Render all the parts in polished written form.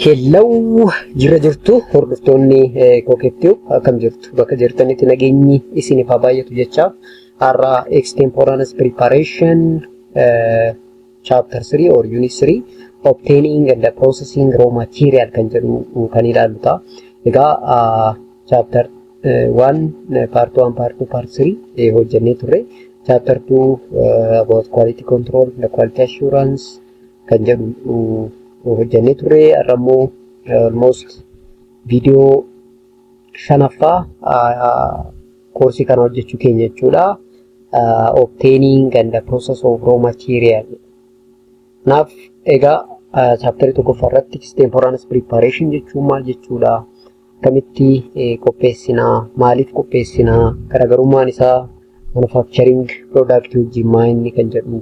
Hello, jirra jirtu hordoftoonni Kookettuu, akkam jirtu? Bakka jirtanitti nageenyi isiniif haa baay'atu jecha, har'a extemporaneous preparation, chapter 3 or unit 3, obtaining and processing raw material kan jedhu kan ilaallu ta'a. Egaa chapter 1, part 1, part 2, part 3 hojjennee turre. Chapter 2 about quality control and quality assurance kan jedhu hojjennee turre. Har'a immoo almost viidiyoo shanaffaa koorsii kana hojjechuu keenya jechuudha. Obtaining and the process of raw material. Kanaaf egaa chapterii tokkoffaa irratti extemporaneous preparation jechuun maal jechuudha? Akkamitti qopheessinaa? Maaliif qopheessinaa? Garaagarummaan isaa manufacturing product wajjin maa inni kan jedhu,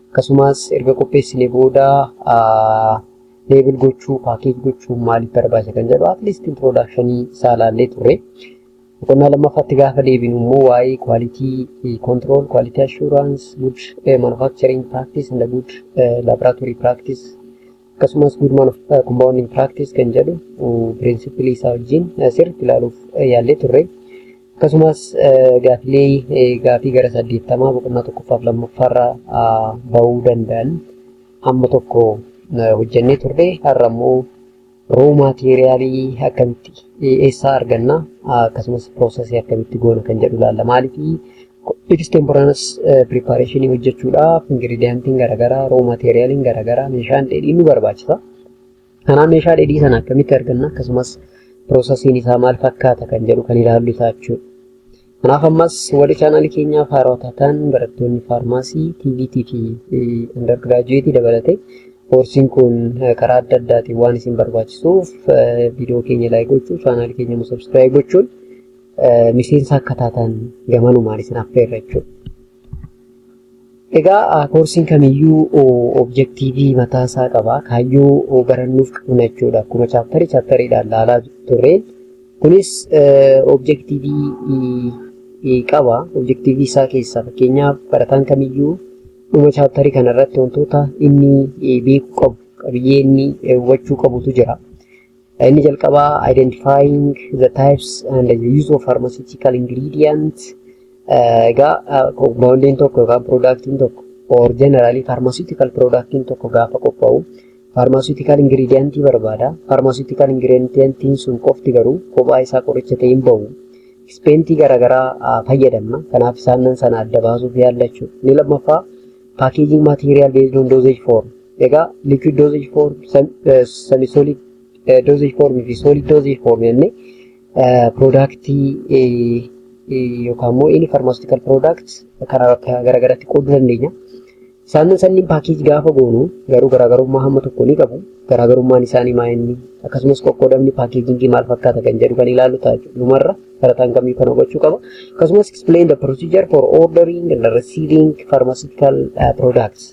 akkasumas erga qopheessinee booda label gochuu, package gochuu maaliif barbaachisa kan jedhu at least introductionii isaa ilaallee turre. Boqonnaa lammaffaatti gaafa deebinu immoo waa'ee quality control, quality assurance, good manufacturing practice and good laboratory practice, akkasumas good compounding practice kan jedhu principle isaa wajjin sirriitti ilaaluuf yaallee turre. Akkasumas gaafilee gaafii gara 80 boqonnaa tokkoffaaf lammaffaarra bahuu danda'an hamma tokko hojjennee turre. Har'a immoo raw materialii akkamitti, eessaa arganna, akkasumas processii akkamitti goona kan jedhu ilaalla. Maaliif extemporaneous preparation hojjechuudhaaf ingredientiin garaagaraa, raw materialiin garaagaraa, meeshaan dheedhiin nu barbaachisa. Kanaaf meeshaa dheedhii sana akkamitti arganna, akkasumas processiin isaa maal fakkaata kan jedhu kan ilaallu ta'a jechuudha. Kanaaf ammas warri channelii keenyaaf haarawaa taatan, barattoonni pharmacy, TVET fi undergraduate dabalatee, koorsiin kun karaa adda addaatiin waan isin barbaachisuuf, viidiyoo keenya like gochuu, channelii keenya immoo subscribe gochuun miseensa akka taatan gamanumaan isin affeerra jechuudha. Egaa koorsiin kamiyyuu objectiveii mataa isaa qaba. Kaayyoo barannuuf qabna jechuudha. Akkuma chapterii chapteriidhaan ilaalaa turreen kunis objectiveii qaba. Objectiveii isaa keessaa fakkeenyaaf barataan kamiyyuu dhuma chapterii kanarratti wantoota inni beekuu qabu, qabiyyee inni hubachuu qabutu jira. Inni jalqabaa identifying the types and the use of pharmaceutical ingredients. Egaa compoundiin tokko yookaan productiin tokko or generally pharmaceutical productiin tokko gaafa qophaa'u pharmaceutical ingredientii barbaada. Pharmaceutical ingredientiin sun qofti garuu kophaa isaa qoricha ta'ee hin bahu. Excipientii garaagaraa fayyadamna. Kanaaf isaan sana adda baasuuf yaalla jechuudha. Inni lammaffaa packaging material based on dosage form. Egaa liquid dosage form, semi solid dosage form fi solid dosage form jennee productii yookaan immoo inni pharmaceutical product karaa garaagaraatti qooduu dandeenya. Isaan sanniin package gaafa goonu garuu garaagarummaa hamma tokko ni qabu. Garaagarummaan isaanii maa inni, akkasumas qoqqoodamni packagingii maal fakkaata kan jedhu kan ilaallu ta'a jechuudha. Dhumarra barataan kamiyyuu kan hubachuu qaba. Akkasumas explain the procedure for ordering and receiving pharmaceutical products.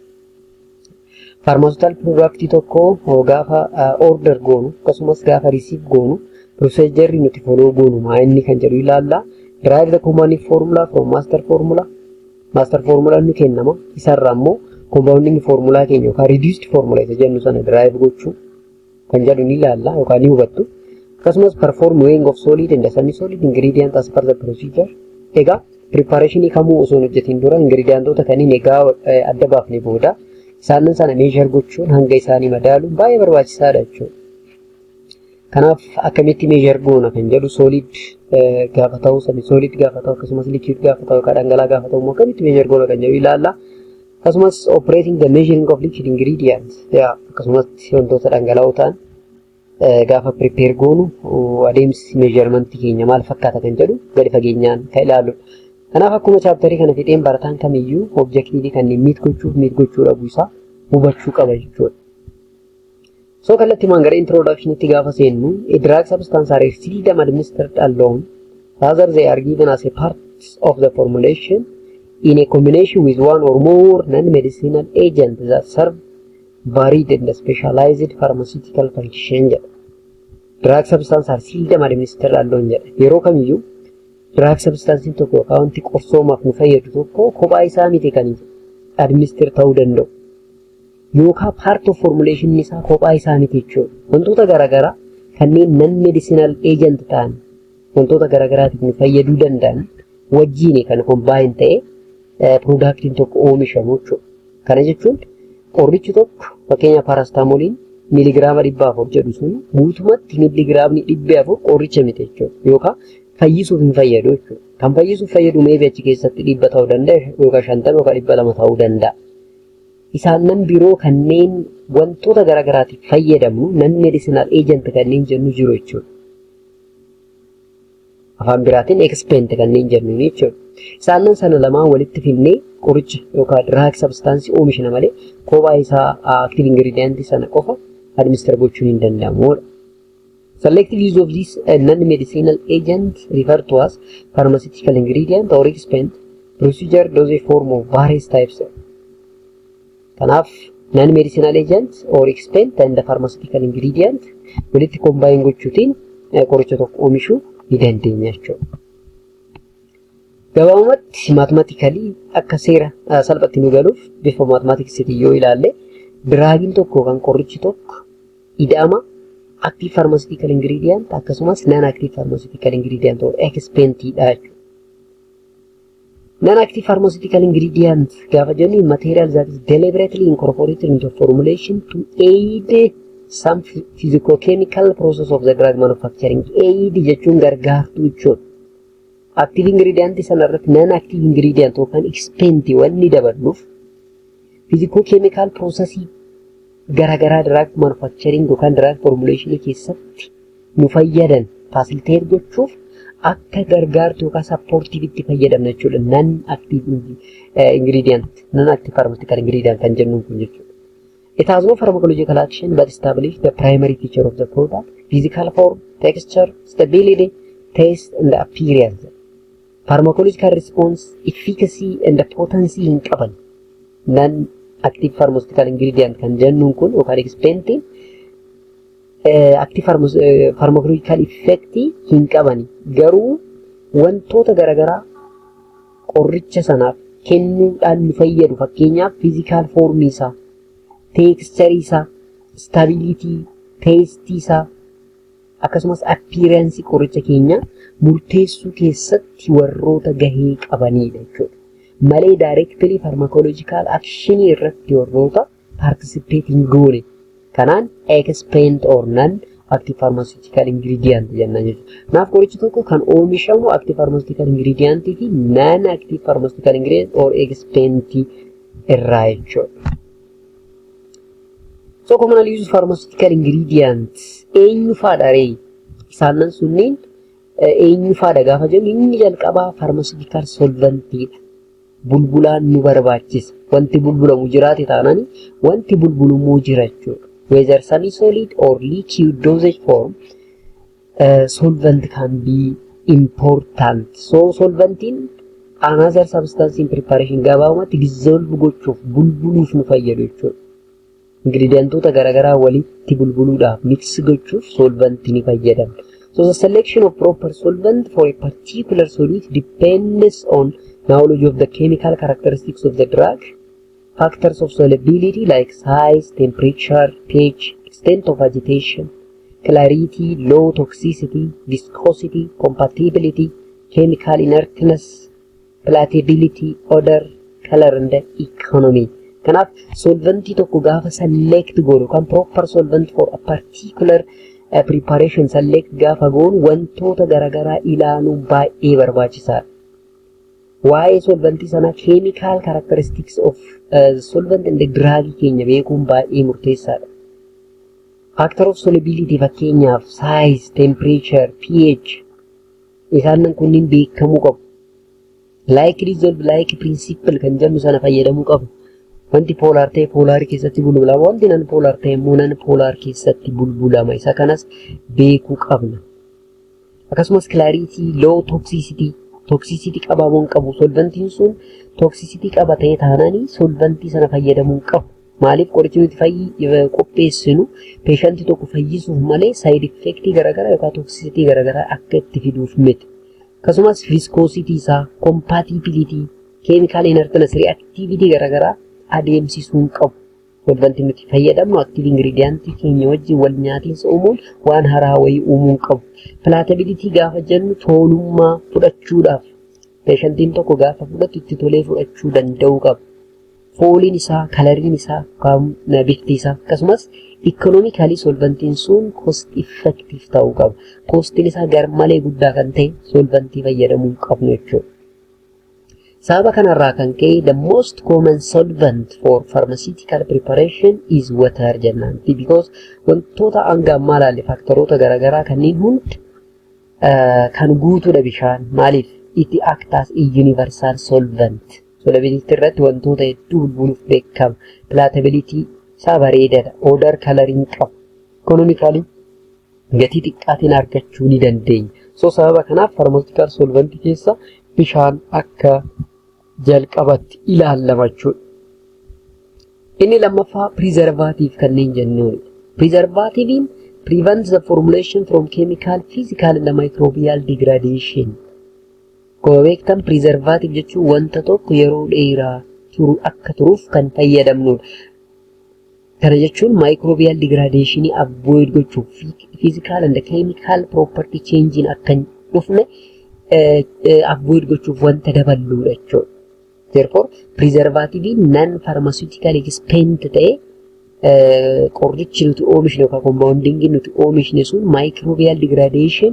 Pharmaceutical product tokko gaafa order goonu akkasumas gaafa receive goonu procedure nuti follow goonu maa inni kan jedhu ilaalla. Derive the compounding formula from master formula. Master formula nu kennama. Isarraa immoo compounding formula keenya yookaan reduced formula isa jennu sana derive gochuu kan jedhu ni ilaalla yookaan ni hubattu. Akkasumas perform weighing of solid and semi solid ingredient as per the procedure. Egaa preparationii kamuu osoo hin hojjetin dura ingredientoota kanneen egaa adda baafnee booda isaan sana measure gochuun, hanga isaanii madaaluun baay'ee barbaachisaadha jechuudha. Kanaaf akkamitti measure goona kan jedhu, solid gaafa ta'u, semi solid gaafa ta'u, akkasumas liquid gaafa ta'u yookaan dhangala'aa gaafa ta'u immoo akkamitti measure goona kan jedhu ilaalla. Akkasumas operating the measuring of liquid ingredients, akkasumas wantoota dhangala'oo ta'an gaafa prepare goonu adeemsi measurementii keenya maal fakkaata kan jedhu gadi fageenyaan kan ilaalludha. Kanaaf akkuma chapterii kana fixeen barataan kamiyyuu objectiveii kanneen meet gochuuf meet gochuu dhabuu isaa hubachuu qaba jechuudha. So kallattiimaan gara introductionitti gaafa seennu, a drug substance are seldom administered alone, rather they are given as a part of the formulation in a combination with one or more non-medicinal agents that serve varied and specialized pharmaceutical function jedha. Drug substance are seldom administered alone jedha. Yeroo kamiyyuu drug substance tokko yookaan wanti qorsoomaaf nu fayyadu tokko kophaa isaa miti kan administer ta'uu danda'u. Yookaan part of formulation isaa kophaa isaa miti jechuudha. Wantoota garaagaraa kanneen non medicinal agent ta'an, wantoota garaagaraatiif nu fayyaduu danda'an wajjin kan combine ta'e productiin tokko oomishamu jechuudha. Kana jechuun qorichi tokko, fakkeenya paracetamoliin miiligiraama 400 jedhu sun, guutumatti miiligiraamni 400 qoricha miti jechuudha. Yookaan fayyisuuf hin fayyadu jechuudha. Kan fayyisuuf fayyadu maybe achi keessatti 100 ta'uu danda'a, yookaan 50 yookaan 200 ta'uu danda'a. Isaan biroo kanneen wantoota garaagaraatiif fayyadamnu, non medicinal agent kanneen jennu jiru jechuudha. Afaan biraatiin excipient kanneen jennu jechuudha. Isaan sana lamaan walitti finnee qoricha yookaan drug substance oomishna malee kophaa isaa active ingredient sana qofa administer gochuun hin danda'amudha. Selective use of this non-medicinal agent referred to as pharmaceutical ingredient or excipient procedure dosage form of various types. Kanaaf non-medicinal agent or excipient and the pharmaceutical ingredient walitti combine gochuutiin qoricha tokko oomishuu ni dandeenya jechuudha. Gabaabumatti mathematically akka seera salphatti nu galuuf bifa mathematicsiitiin yoo ilaalle, drugiin tokko kan qorichi tokko ida'ama active pharmaceutical ingredient akkasumas non active pharmaceutical ingredient or excipientidha jechuudha. Non active pharmaceutical ingredient gaafa jennu, material that is deliberately incorporated into formulation to aid some physicochemical process of the drug manufacturing. Aid jechuun gargaartuu jechuudha. Active ingredient sana irratti non active ingredient yookaan excipient wanni daballuuf physicochemical processii garaagaraa drug manufacturing yookaan drug formulation keessatti nu fayyadan facilitate gochuuf akka gargaartu yookaan supportiveitti fayyadamna jechuudha. Non active ingredient, non active pharmaceutical ingredient kan jennuun kun jechuudha. It has no pharmacological action but establish the primary feature of the product, physical form, texture, stability, taste and appearance. Pharmacological response, efficacy and potency hin qaban. Non active pharmaceutical ingredient kan jennuun kun yookaan excipientiin active pharmacological effect hin qabani. Garuu wantoota garaagaraa qoricha sanaaf kennuudhaan nu fayyadu, fakkeenyaaf physical form isaa, texture isaa, stability, taste isaa, akkasumas appearance qoricha keenya murteessuu keessatti warroota gahee qabanidha jechuudha. Malee directly pharmacological action irratti warroota participate hin goone kanaan excipient or non active pharmaceutical ingredient jenna jechuudha. Kanaaf qorichi tokko kan oomishamu active pharmaceutical ingredient fi non active pharmaceutical ingredient or excipient irraa jechuudha. So commonly used pharmaceutical ingredients eenyu faadha ree? Isaanan sunniin eenyu faadha gaafa jennu, inni jalqabaa pharmaceutical solventiidha. Bulbulaan nu barbaachisa. Wanti bulbulamu jiraate taanaan wanti bulbulummoo jira jechuudha. Whether semi-solid or liquid dosage form, solvent can be important. So solventiin another substance in preparation, gabaabumatti dissolve gochuuf, bulbuluuf nu fayyadu jechuudha. Ingredientoota garaagaraa walitti bulbuluudhaaf, mix gochuuf solventii ni fayyadamna. So the selection of proper solvent for a particular solute depends on knowledge of the chemical characteristics of the drug, factors of solubility like size, temperature, pH, extent of agitation, clarity, low toxicity, viscosity, compatibility, chemical inertness, palatability, odor, color and economy. Kanaaf solventii tokko gaafa select goonu kan proper solvent for a particular preparation select gaafa goonu, wantoota garaagaraa ilaaluun baay'ee barbaachisaadha. Waa'ee solventii sanaa, chemical characteristics of solvent and drug keenya beekuun baay'ee murteessaadha. Factor of solubility, fakkeenyaaf size, temperature, pH, isaan kunniin beekamuu qabu. Like dissolve like principle kan jennu sana fayyadamuu qabu. Wanti polar ta'e polarii keessatti bulbulama. Wanti non polar ta'e immoo non polar keessatti bulbulama. Isa kanas beekuu qabna. Akkasumas clarity, low toxicity, toxicity qabamuu hin qabu. Solventiin sun toxicity qaba ta'e taananii solventii sana fayyadamuu hin qabu. Maaliif? Qorichi nuti qopheessinu patientii tokko fayyisuuf malee side effectii garaagaraa yookaan toxicity garaagaraa akka itti fiduuf miti. Akkasumas viscosity isaa, compatibility, chemical inertness, reactivity garaagaraa adeemsisuu hin qabu. Solvantii nuti fayyadamnu active ingredientii keenya wajjin wal nyaatiinsa uumuun waan haaraa wayii uumuu qabu. Palatability gaafa jennu tolummaa fudhachuudhaaf patientiin tokko gaafa fudhatu itti tolee fudhachuu danda'uu qaba. Fooliin isaa, coloriin isaa, bifti isaa akkasumas economically solvantiin sun cost effective ta'uu qaba. Costiin isaa garmalee guddaa kan ta'e solvantii fayyadamuu hin qabnu jechuudha. Sababa kanarraa kan ka'e the most common solvent for pharmaceutical preparation is water jennaan. Because wantoota hanga ammaa ilaalle factoroota garaagaraa kanneen hundi kan guutuudha bishaan. Maaliif? It act as a universal solvent. Solubility irratti wantoota hedduu bulbuluuf beekama. Palatability isaa bareedaadha. Odor coloring qabu. Economically gatii xiqqaatiin argachuu ni dandeenya. So sababa kanaaf pharmaceutical solvent keessa bishaan akka jalqabatti ilaalama jechuudha. Inni lammaffaa preservative kanneen jennuudha. Preservativein prevents the formulation from chemical, physical and microbial degradation. Akkuma beektan preservative jechuun wanta tokko yeroo dheeraa turu akka turuuf kan fayyadamnudha. Kana jechuun microbial degradation avoid gochuuf, physical and chemical property changing akka hin dhufne avoid gochuuf wanta daballuudha jechuudha. Therefore, preservative non pharmaceutical excipient ta'e qorichi nuti oomishne yookaan compounding nuti oomishne sun microbial degradation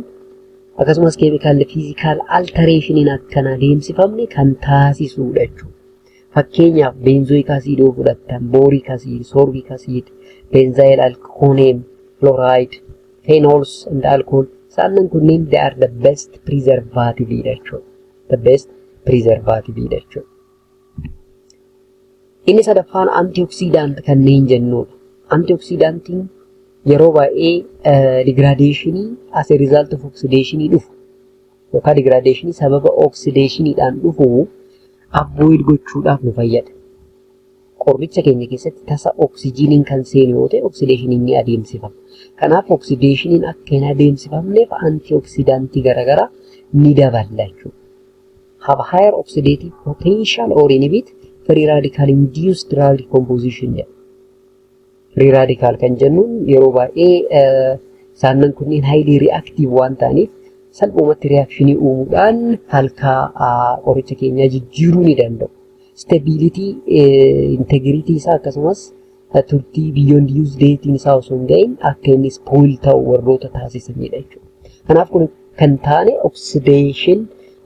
akkasumas chemical physical alteration akkan adeemsifamne kan taasisudha jechuudha. Fakkeenyaaf benzoic acid yoo fudhattan, boric acid, sorbic acid, benzyl alconium chloride, phenols and alcohol isaan kunneen they are the best preservative jechuudha. The best preservative jechuudha. Inni sadaffaan antioxidant kanneen jennudha. Antioxidantiin yeroo baay'ee degradationii as a result of oxidationii dhufu yookaan degradationii sababa oxidationiidhaan dhufu avoid gochuudhaaf nu fayyada. Qoricha keenya keessatti tasa oksijiiniin kan seenu yoo ta'e oxidationiin ni adeemsifama. Kanaaf oxidationiin akka hin adeemsifamneef antioxidantii garaagaraa ni daballa jechuudha. Have higher oxidative potential or inhibit free radical induced drug decomposition jedha. Free radical kan jennuun yeroo baay'ee isaannan kunneen highly reactive waan ta'aniif salphumatti reactionii uumuudhaan halkaa qoricha keenyaa jijjiiruu ni danda'u. Stability, integrity isaa akkasumas turtii beyond use datein isaa osoo hin ga'iin akka inni spoil ta'u warroota taasisanidha jechuudha. Kanaaf kun kan taane oxidation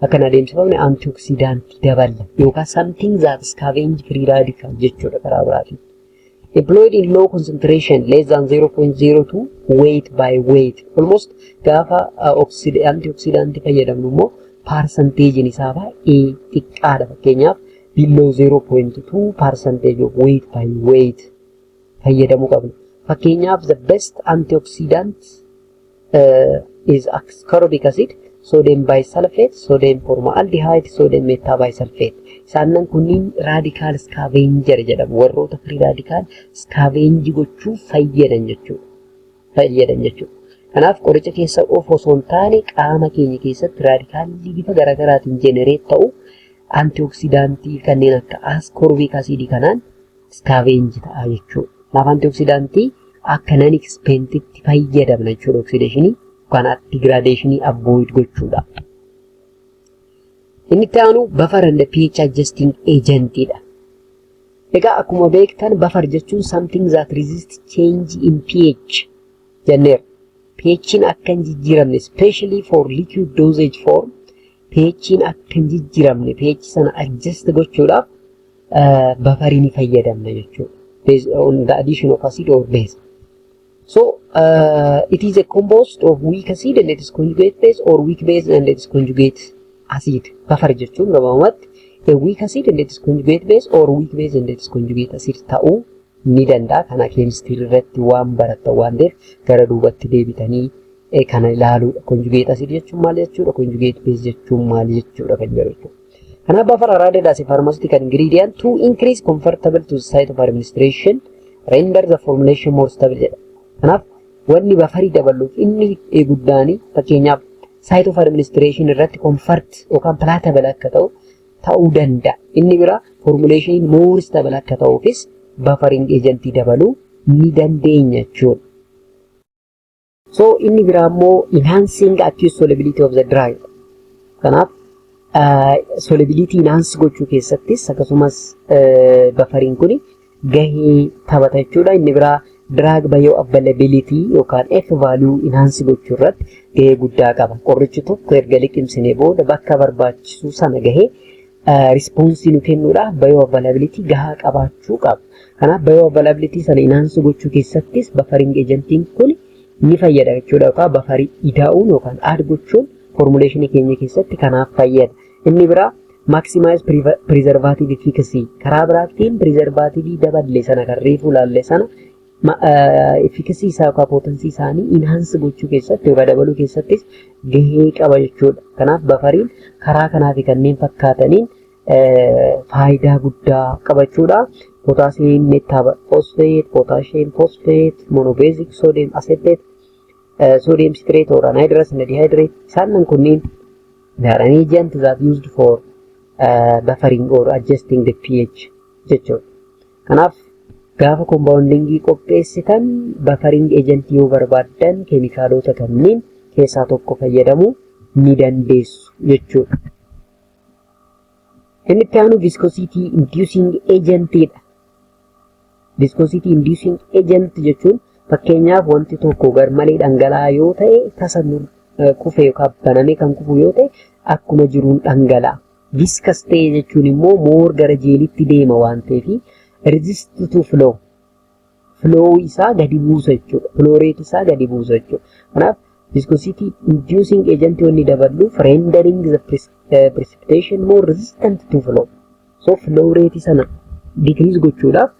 akka hin adeemsifamne antioxidantii daballa yookaan something that scavenge free radical jechuudha karaa biraatiin. Employed in low concentration less than 0.02 weight by weight. Almost gaafa antioxidantii fayyadamnu immoo percentagein isaa baay'ee xiqqaadha. Fakkeenyaaf below 0.2 percentage of weight by weight fayyadamuu qabna. Fakkeenyaaf the best antioxidant is ascorbic acid, sodium bisulfate, sodium formaldehyde, sodium metabisulfate. Isaanan kunniin radical scavenger jedhamu. Warroota free radical scavenge gochuuf fayyadan jechuudha. Fayyadan jechuudha. Kanaaf qoricha keessa of osoo hin taane qaama keenya keessatti radicalli bifa garaagaraatiin generate ta'u antioxidantii kanneen akka ascorbic acidii kanaan scavenge ta'a jechuudha. Kanaaf antioxidantii akka non excipientitti fayyadamna jechuudha oxidationii yookaan degradationii avoid gochuudha. Inni itti aanu buffer and pH adjusting agentidha. Egaa akkuma beektan buffer jechuun something that resist change in pH jenneera. pH'n akka hin jijjiiramne, especially for liquid dosage form, pH'n akka hin jijjiiramne pH sana adjust gochuudhaaf bufferii ni fayyadamna jechuudha. Based on the addition of acid or base. So it is a composed of weak acid and its conjugate base or weak base and its conjugate acid. Buffer jechuun gabaabumatti a weak acid and its conjugate base or weak base and its conjugate acid ta'uu ni danda'a. Kana keemistirii irratti waan barattan waan ta'eef gara duubatti deebitanii kana ilaaluudha. Conjugate acid jechuun maal jechuudha? Conjugate base jechuun maal jechuudha kan jedhu jechuudha. Kanaaf buffer are added as a pharmaceutical ingredient to increase comfortable to the site of administration, render the formulation more stable jedha. Kanaaf wanni bufferii dabaluuf inni guddaani fakkeenyaaf site of administration irratti comfort yookaan palatable akka ta'u ta'uu danda'a. Inni biraa formulation more stable akka ta'uufis buffering agentii dabaluu ni dandeenya jechuudha. So inni biraa immoo enhancing aqueous solubility of the drug. Kanaaf solubility enhance gochuu keessattis akkasumas buffering kun gahee taphata jechuudha. Inni biraa drug bioavailability yookaan F value enhance gochuu irratti gahee guddaa qaba. Qorichi tokko erga liqimsinee booda bakka barbaachisu sana gahee response nu kennuudhaaf bioavailability gahaa qabaachuu qaba. Kanaaf bioavailability sana enhance gochuu keessattis buffering agentiin kun ni fayyada jechuudha. Yookaan bufferii ida'uun yookaan add gochuun formulationii keenya keessatti kanaaf fayyada. Inni biraa maximize preservative efficacy, karaa biraatiin preservative daballe sana kan reefu laalle sana efficacy isaa yookaan potency isaanii enhance gochuu keessatti yookaan dabaluu keessattis gahee qaba jechuudha. Kanaaf bufferiin karaa kanaa fi kanneen fakkaataniin faayidaa guddaa qabachuudha. Potassium metaphosphate, potassium phosphate, monobasic sodium acetate, sodium citrate or anhydrous and dehydrate, isaan kunneen they are an agent that used for buffering or adjusting the pH jechuudha. Kanaaf gaafa compoundingii qopheessitan buffering agent yoo barbaaddan keemikaalota kanneen keessaa tokko fayyadamuu ni dandeessu jechuudha. Inni itti aanu viscosity inducing agentidha. Viscosity inducing agent jechuun fakkeenyaaf wanti tokko garmalee dhangala'aa yoo ta'e, tasa kufe yookaan banamee kan kufu yoo ta'e, akkuma jiruun dhangala'a. Viscous ta'e jechuun immoo more gara gelitti deema waan ta'eef resist to flow. Flow isaa gadi buusa jechuudha. Flow rate isaa gadi buusa jechuudha. Kanaaf viscosity inducing agent wanni daballuuf rendering the precipitation more resistant to flow. So flow rate sana decrease gochuudhaaf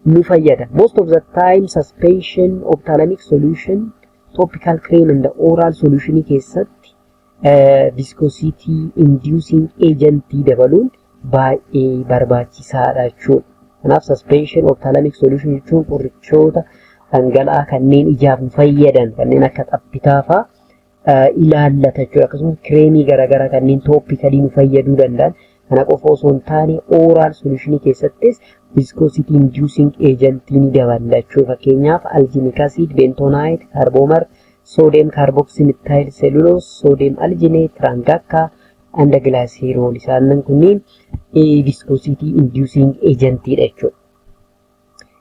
nu fayyada. Most of the time suspension, ophthalmic solution, topical cream and oral solution keessatti viscosity inducing agent dabaluun baay'ee barbaachisaadha jechuudha. Kanaaf suspension, ophthalmic solution jechuun qorichoota dhangala'aa kanneen ijaaf nu fayyadan kanneen akka xabbitaa fa'aa ilaallata jechuudha. Akkasumas creamii garaagaraa kanneen topicalii nu fayyaduu danda'an kana qofa osoo hin taane oral solutionii keessattis viscosity inducing agent ni daballa jechuudha. Fakkeenyaaf alginic acid, bentonite, carbomer, sodium carboxymethyl cellulose, sodium alginate, tragacanth and glycerol, isaan kunniin viscosity inducing agentidha jechuudha.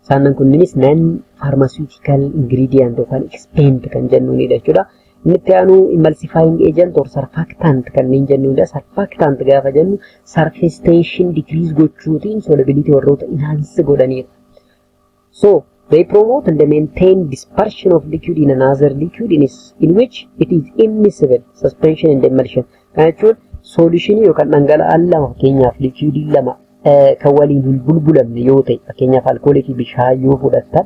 Isaan kunniinis non pharmaceutical ingredient yookaan excipient kan jennuunidha jechuudha. Inni itti aanu emulsifying agent or surfactant kanneen jennuudha. Surfactant gaafa jennu surface tension decrease gochuutiin solubility warroota enhance godhanidha. So they promote and they maintain dispersion of liquid in another liquid in which it is immiscible, suspension and emulsion. Kana jechuun solutionii yookaan dhangala'aan lama, fakkeenyaaf liquidii lama kan waliin hin bulbulamne yoo ta'e, fakkeenyaaf alkoolii fi bishaan yoo fudhattan,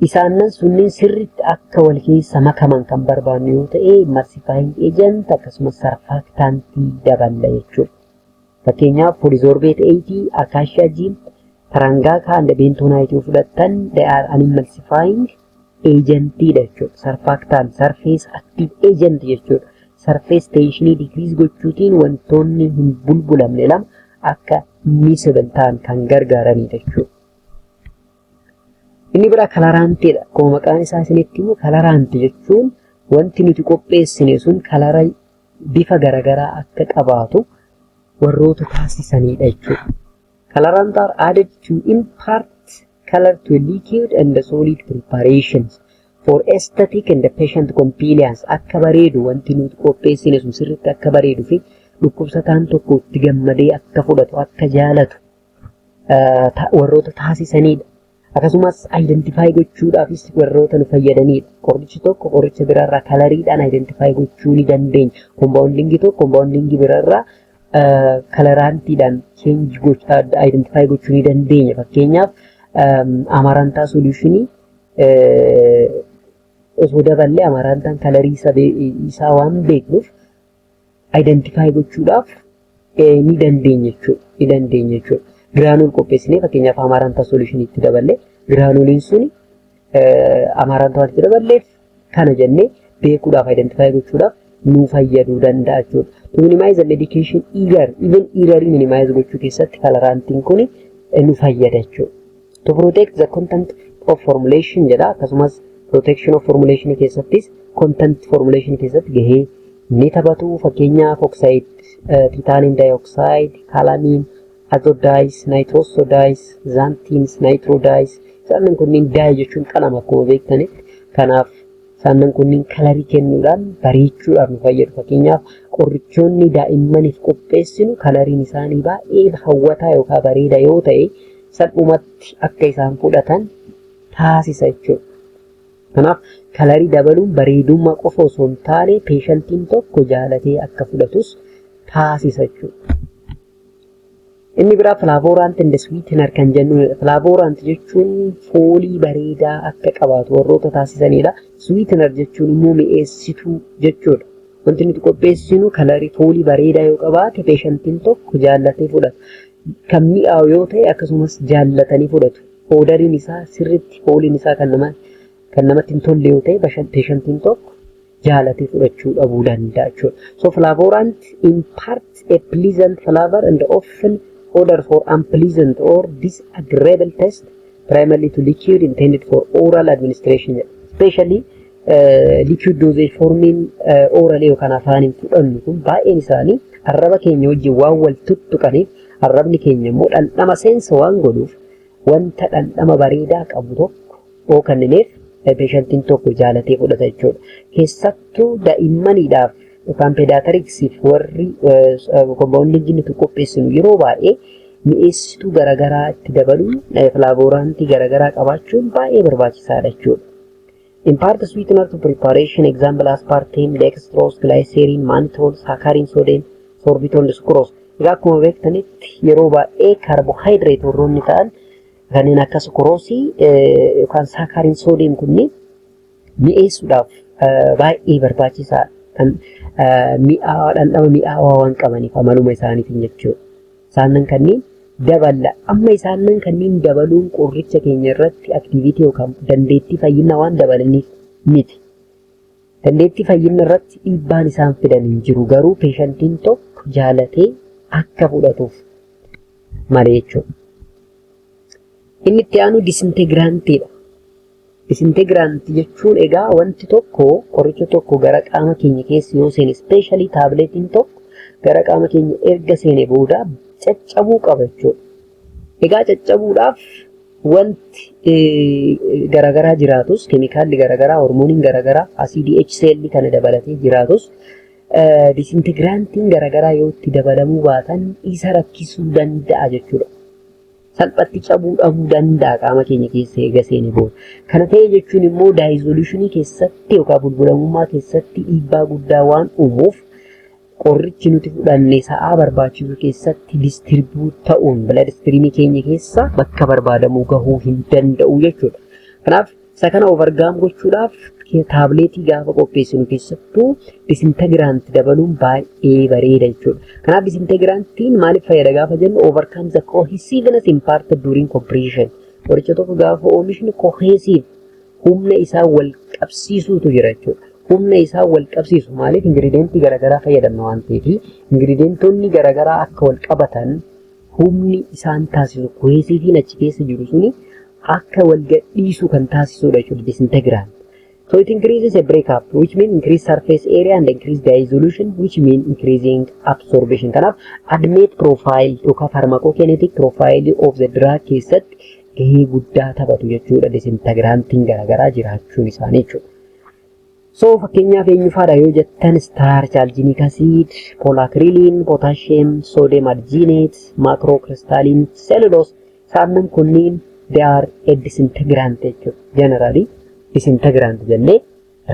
isaannan sunniin sirriitti akka wal keessa makaman kan barbaannu yoo ta'e, emulsifying agent akkasumas surfactantii daballa jechuudha. Fakkeenyaaf polysorbate 80, acacia gum, tragacanth and bentonite yoo fudhattan, they are an emulsifying agentidha jechuudha. Surfactant, surface active agent jechuudha. Surface tensionii decrease gochuutiin wantoonni hin bulbulamne lama akka miscible ta'an kan gargaaranidha jechuudha. Inni biraa colorantiidha. Akkuma maqaan isaa isinitti himu, colorantii jechuun wanti nuti qopheessine sun colora bifa garaagaraa akka qabaatu warroota taasisanidha jechuudha. Colorants are added to impart color to a liquid and the solid preparations for aesthetic and the patient compliance, akka bareedu, wanti nuti qopheessine sun sirriitti akka bareedu fi dhukkubsataan tokko itti gammadee akka fudhatu, akka jaalatu warroota taasisanidha. Akkasumas identify gochuudhaafis warroota nu fayyadanidha. Qorichi tokko qoricha biraarraa coloriidhaan identify gochuu ni dandeenya. Compoundingii tokko compoundingii biraarraa colorantiidhaan change identify gochuu ni dandeenya. Fakkeenyaaf amarantha solutionii osoo daballee amaranthaan colorii isaa waan beeknuuf identify gochuudhaaf ni dandeenya jechuudha. Ni dandeenya jechuudha. Granule qopheessinee fakkeenyaaf amarantha solutionii itti daballee, granuliin suni amarantha waan itti daballeef kana jennee beekuudhaaf, identify gochuudhaaf nu fayyaduu danda'a jechuudha. To minimize the medication error, even error minimize gochuu keessatti colorantiin kun nu fayyada jechuudha. To protect the content of formulation jedha. Akkasumas protection of formulation keessattis, content formulation keessatti gahee ni taphatu. Fakkeenyaaf oxide, titanium dioxide, calamine, azo dyes, nitroso dyes, xanthines, nitro dyes. Isaan kunniin dye jechuun qalama akkuma beektanitti. Kanaaf isaan kunniin colorii kennuudhaan bareechuudhaaf nu fayyadu. Fakkeenyaaf qorichoonni daa'immaniif qopheessinu coloriin isaanii baay'ee hawwataa yookaan bareeda yoo ta'e, salphumatti akka isaan fudhatan taasisa jechuudha. Kanaaf colorii dabaluun bareedummaa qofa osoo hin taane, patientiin tokko jaalatee akka fudhatus taasisa jechuudha. Inni biraa flavorant and sweetener kan jennudha. Flavorant jechuun foolii bareedaa akka qabaatu warroota taasisanidha. Sweetener jechuun immoo mi'eessituu jechuudha. Wanti nuti qopheessinu colorii, foolii bareedaa yoo qabaate, patientiin tokko jaallatee fudhata. Kan mi'aawu yoo ta'e, akkasumas jaallatanii fudhatu. Odoriin isaa sirriitti, fooliin isaa kan namatti hin tolle yoo ta'e, patientiin tokko jaalatee fudhachuu dhabuu danda'a jechuudha. So flavorant imparts a pleasant flavor and often odor for unpleasant or disagreeable taste, primarily to liquid intended for oral administration. Especially liquid dosage formiin oral yookaan afaaniin fudhannu kun baay'een isaanii arraba keenya wajjin waan wal tuttuqaniif, arrabni keenya immoo dhandhama seensa waan godhuuf, wanta dhandhama bareedaa qabu tokko yoo kennineef, patientiin tokko jaalatee fudhata jechuudha. Keessattuu daa'immaniidhaaf yookaan pediatricsiif warri compounding nuti qopheessinu yeroo baay'ee mi'eessituu garaagaraa itti dabaluun, flavorantii garaagaraa qabaachuun baay'ee barbaachisaadha jechuudha. Impart sweetener to preparation, example aspartame, dextrose, glycerin, mannitol, saccharin sodium, sorbitol, sucrose. Egaa akkuma beektanitti yeroo baay'ee carbohydrate warroonni ta'an kanneen akka sucroseii yookaan saccharin sodium kunniin mi'eessuudhaaf baay'ee barbaachisaadha. Kan mi'aawaa, dhandhama mi'aawaa waan qabaniif amaluma isaaniitiin jechuudha. Isaanan kanneen daballa. Amma isaanan kanneen dabaluun qoricha keenya irratti activity yookaan dandeettii fayyinaa waan dabalaniif miti. Dandeettii fayyina irratti dhiibbaan isaan fidan hin jiru, garuu patientiin tokko jaalatee akka fudhatuuf malee jechuudha. Inni itti aanu disintegrantiidha. Disintegrantii jechuun egaa wanti tokko, qoricha tokko gara qaama keenya keessa yoo seene, especially tabletiin tokko gara qaama keenya erga seene booda caccabuu qaba jechuudha. Egaa caccabuudhaaf wanti garaagaraa jiraatus, keemikaalli garaagaraa, hormooniin garaagaraa, asiidii HCl kana dabalatee jiraatus, disintegrantiin garaagaraa yoo itti dabalamuu baatan isa rakkisuu danda'a jechuudha. Salphatti cabuu dhabuu danda'a qaama keenya keessa eega seene booda. Kana ta'e jechuun immoo dissolutionii keessatti yookaan bulbulamummaa keessatti dhiibbaa guddaa waan uumuuf, qorichi nuti fudhanne sa'aa barbaachisu keessatti distribute ta'uun blood streamii keenya keessa bakka barbaadamuu gahuu hin danda'u jechuudha. Kanaaf isa kana overcome gochuudhaaf tabletii gaafa qopheessinu keessattuu disintegrant dabaluun baay'ee bareeda jechuudha. Kanaaf disintegrantiin maaliif fayyada gaafa jennu, overcome the cohesiveness imparted during compression. Qoricha tokko gaafa oomishnu cohesive, humna isaa wal qabsiisuutu jira jechuudha. Humna isaa wal qabsiisu maaliif, ingredientii garaagaraa fayyadamna waan ta'eef, ingredientoonni garaagaraa akka wal qabatan humni isaan taasisu, cohesiveiin achi keessa jiru suni akka wal gadhiisu kan taasisudha jechuudha disintegrant. So it increases a breakup, which mean increase surface area and increase dissolution, which mean increasing absorption. Kanaaf ADMET profile yookaan pharmacokinetic profile of the drug keessatti gahee guddaa taphatu jechuudha disintegrantiin garaagaraa jiraachuun isaanii jechuudha. So fakkeenyaaf eenyufaadha yoo jettan, starch, alginic acid, polacrilin, potassium, sodium alginate, microcrystalline cellulose, isaan kunniin they are a disintegrant jechuudha. Generally disintegrant jennee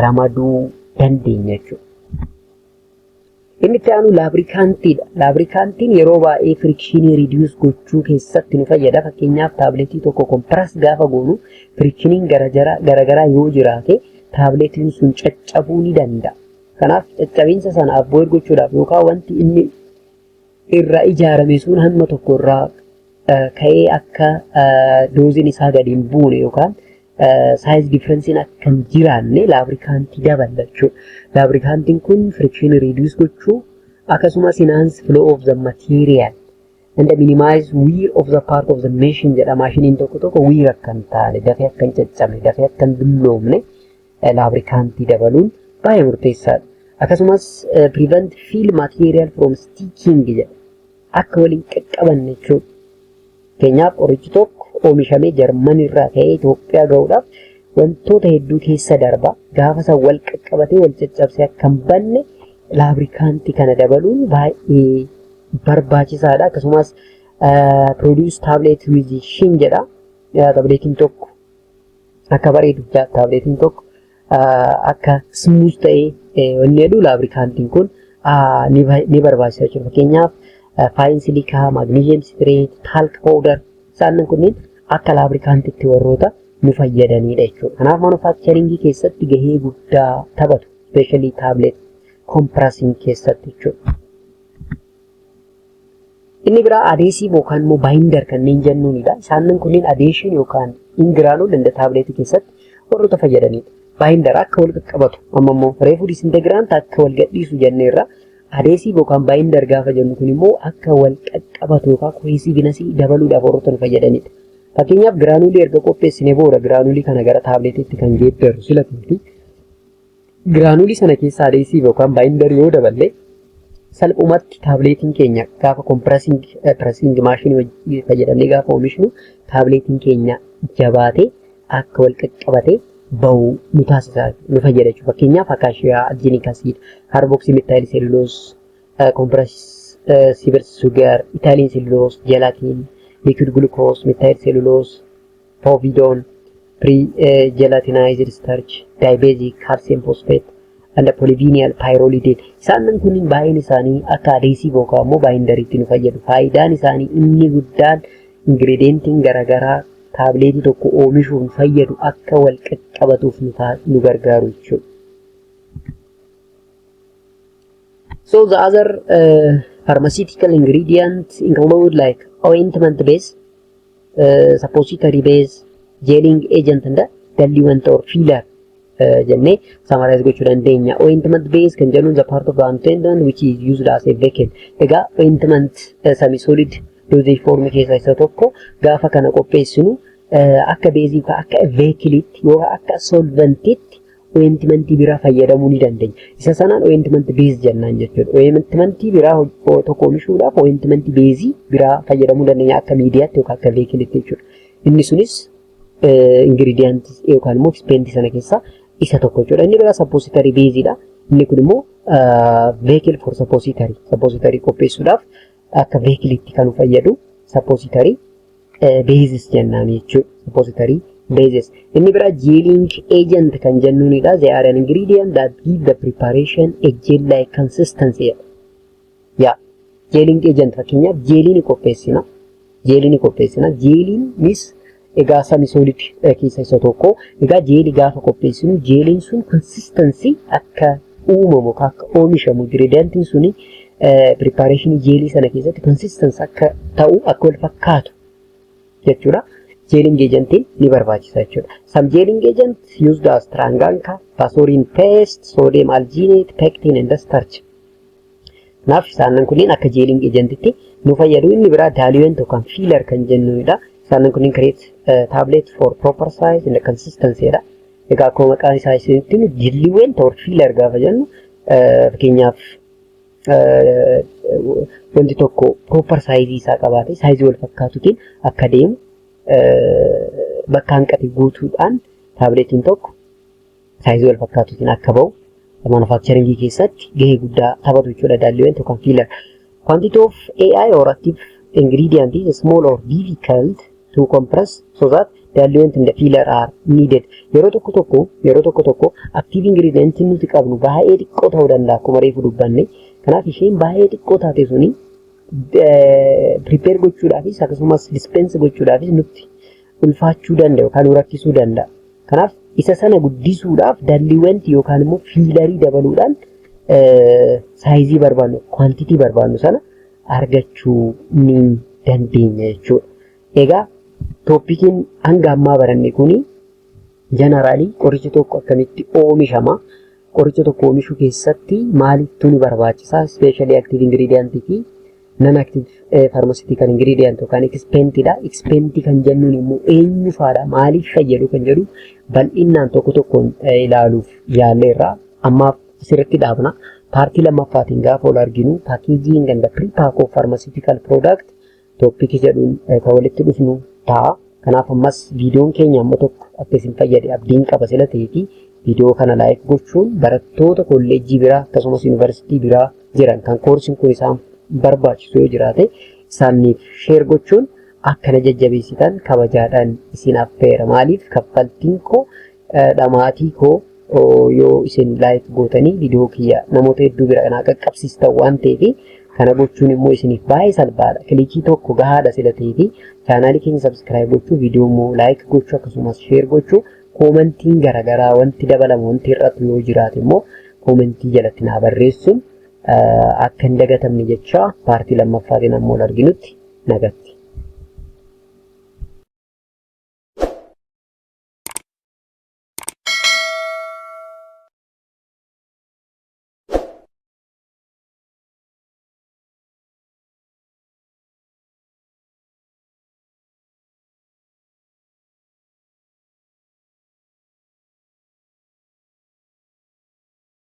ramaduu dandeenya jechuudha. Inni itti aanu lubricantiidha. Lubricantiin yeroo baay'ee frictionii reduce gochuu keessatti nu fayyada. Fakkeenyaaf tabletii tokko compress gaafa goonu frictioniin garaagaraa yoo jiraate, tabletiin sun caccabuu ni danda'a. Kanaaf caccabiinsa sana avoid gochuudhaaf yookaan wanti inni irraa ijaarame sun hamma tokko irraa ka'ee akka doseiin isaa gadi hin buune yookaan size differenceiin akka hin jiraanne lubricantii dabala jechuudha. Lubricantiin kun frictionii reduce gochuu, akkasumas enhance flow of the material And minimize wear of the part of the machine jedha. Maashiniin tokko tokko wear akka hin taane, dafee akka hin caccabne, dafee akka hin dulloomne lubricantii dabaluun baay'ee murteessaadha. Akkasumas prevent fill material from sticking jedha. Akka waliin qaqqabanne jechuudha. Fakkeenyaaf, qorichi tokko oomishamee Jarman irraa ka'ee Itoophiyaa gahuudhaaf wantoota hedduu keessa darba. Gaafa san wal qaqqabatee wal caccabsee akka hin banne lubricantii kana dabaluun baay'ee barbaachisaadha. Akkasumas produce tablet with sheen jedha. Tabletiin tokko akka bareedu, tabletiin tokko akka smooth ta'ee wanni jedhu lubricantiin kun ni barbaachisa jechuudha. Fakkeenyaaf, fine silica, magnesium citrate, talc powder, isaan kunneen akka lubricantiitti warroota nu fayyadanidha jechuudha. Kanaaf manufacturingii keessatti gahee guddaa taphatu, especially tablet compressing keessatti jechuudha. Inni biraa adhesive yookaan immoo binder kanneen jennuunidha. Isaan kunneen adhesion yookaan in granule and tabletii keessatti warroota fayyadanidha. Binder akka wal qaqqabatu, amma immoo reefuu disintegrant akka wal gadhiisu jenneerra. Adhesive yookaan binder gaafa jennu kun immoo akka wal qaqqabatu yookaan cohesivenessii dabaluudhaaf warroota nu fayyadanidha. Fakkeenyaaf, granulii erga qopheessinee booda granulii kana gara tabletiitti kan geeddarru sila ta'eeti. Granulii sana keessa adhesive yookaan binder yoo daballe, salphumatti tabletiin keenya gaafa compressing pressing maashinii fayyadamnee gaafa oomishnu, tabletiin keenya jabaatee akka wal qaqqabatee bahu nu taasisa, nu fayyada jechuudha. Fakkeenyaaf, acacia, alginic acid, carboxymethyl cellulose, compressible sugar, ethylene cellulose, gelatin, liquid glucose, methyl cellulose, povidone, pre gelatinized starch, dibasic calcium phosphate and polyvinyl pyrrolidone. Isaan kunniin baay'een isaanii akka adhesive yookaan immoo binderiitti nu fayyadu. Faayidaan isaanii inni guddaan ingredientiin garaagaraa tabletii tokko oomishuuf nu fayyadu akka wal qaqqabatuuf nu gargaaru jechuudha. So the other pharmaceutical ingredients include like ointment base, suppository base, gelling agent and diluent or filler jennee summarize gochuu dandeenya. Ointment base kan jennuun the part of the ointment which is used as a vehicle. Egaa ointment semi solid dosage form keessaa isa tokko. Gaafa kana qopheessinu akka baseii yookaan akka vehicleitti yookaan akka solventitti ointmentii biraa fayyadamuu ni dandeenya. Isa sanaan ointment base jennaan jechuudha. Ointmentii biraa tokko oomishuudhaaf ointmentii baseii biraa fayyadamuu dandeenya akka mediatti yookaan akka vehicleitti jechuudha. Inni sunis ingredientii yookaan immoo excipientii sana keessaa isa tokko jechuudha. Inni biraa suppository baseiidha. Inni kun immoo vehicle for suppository. Suppository qopheessuudhaaf akka vehicleitti kan fayyadu suppository bases jennaan jechuudha. Suppository bases. Inni biraa gelling agent kan jennuunidha. They are an ingredient that give the preparation a gel-like consistency. Yaa, gelling agent, fakkeenyaaf, jelly ni qopheessina. Jelly ni qopheessina. Jellynis egaa semi solid keessa isa tokko. Egaa jelly gaafa qopheessinu, jellyn sun consistency akka uumamu, akka oomishamu, ingredientiin suni preparation jelly sana keessatti consistency akka ta'u, akka wal fakkaatu jechuudha. Gelling agentiin ni barbaachisa jechuudha. Some gelling agent used as tragacanth, vaseline paste, sodium alginate, pectin and starch. Kanaaf isaan kunneen akka gelling agentitti nu fayyadu. Inni biraa diluent yookaan filler kan jennudha. Isaan kunneen create tablet for proper size and consistency dha. Egaa akkuma maqaan isaa isinitti himu, diluent or filler gaafa jennu, fakkeenyaaf, wanti tokko proper sizeii isaa qabaate, sizeii wal fakkaatutiin akka deemu, bakka hanqate guutuudhaan tabletiin tokko sizeii wal fakkaatutiin akka bahu manufacturingii keessatti gahee guddaa taphatu jechuudha diluent yookaan filler. Quantity of AI or active ingredient is small or difficult to compress so that diluent and the filler are needed. Yeroo tokko tokko active ingredient nuti qabnu baay'ee xiqqoo ta'uu danda'a, akkuma reefu dubbanne. Kanaaf isheen baay'ee xiqqoo taate suni prepare gochuudhaafis akkasumas dispense gochuudhaafis nutti ulfaachuu danda'a yookaan nu rakkisuu danda'a. Kanaaf isa sana guddisuudhaaf diluent yookaan immoo fillerii dabaluudhaan sizeii barbaannu, quantity barbaannu sana argachuu ni dandeenya jechuudha. Egaa topiciin hanga ammaa baranne kuni generalii qorichi tokko akkamitti oomishama, qoricha tokko oomishuu keessatti maalittu nu barbaachisa, especially active ingredient fi Non active pharmaceutical ingredient yookaan excipientidha. Excipient kan jennuun immoo eenyu faadha, maaliif fayyadu kan jedhu bal'inaan tokko tokkoon ilaaluuf yaalleerra. Ammaaf asirratti dhaabna. Partii lammaffaatiin gaafa ol arginu packaging and pre-pack of pharmaceutical product topicii jedhuun kan walitti dhufnu ta'a. Kanaaf ammas viidiyoon keenya amma tokko akka isin fayyade abdiin qaba sila ta'eefi viidiyoo kana like gochuun barattoota kolleejjii biraa akkasumas yuunivarsiitii biraa jiran kan koorsiin kun isaan barbaachisu yoo jiraate isaaniif share gochuun akkana jajjabeessitan kabajaadhaan isin affeera. Maaliif kaffaltiin koo dhamaatii koo yoo isin like gootanii viidiyoo kiyya namoota hedduu bira kanaa qaqqabsiistan waan ta'eef, kana gochuun immoo isiniif baay'ee salphaadha. Clickii tokko gahaadha sila ta'eefi channelii keenya subscribe gochuu, viidiyoo immoo like gochuu, akkasumas share gochuu, commentiin garaagaraa wanti dabalamu, wanti hir'atu yoo jiraate immoo commentii jalatti naa barreessuun akka hin dagatamne jecha, partii lammaffaatiin ammoo arginutti nagatti.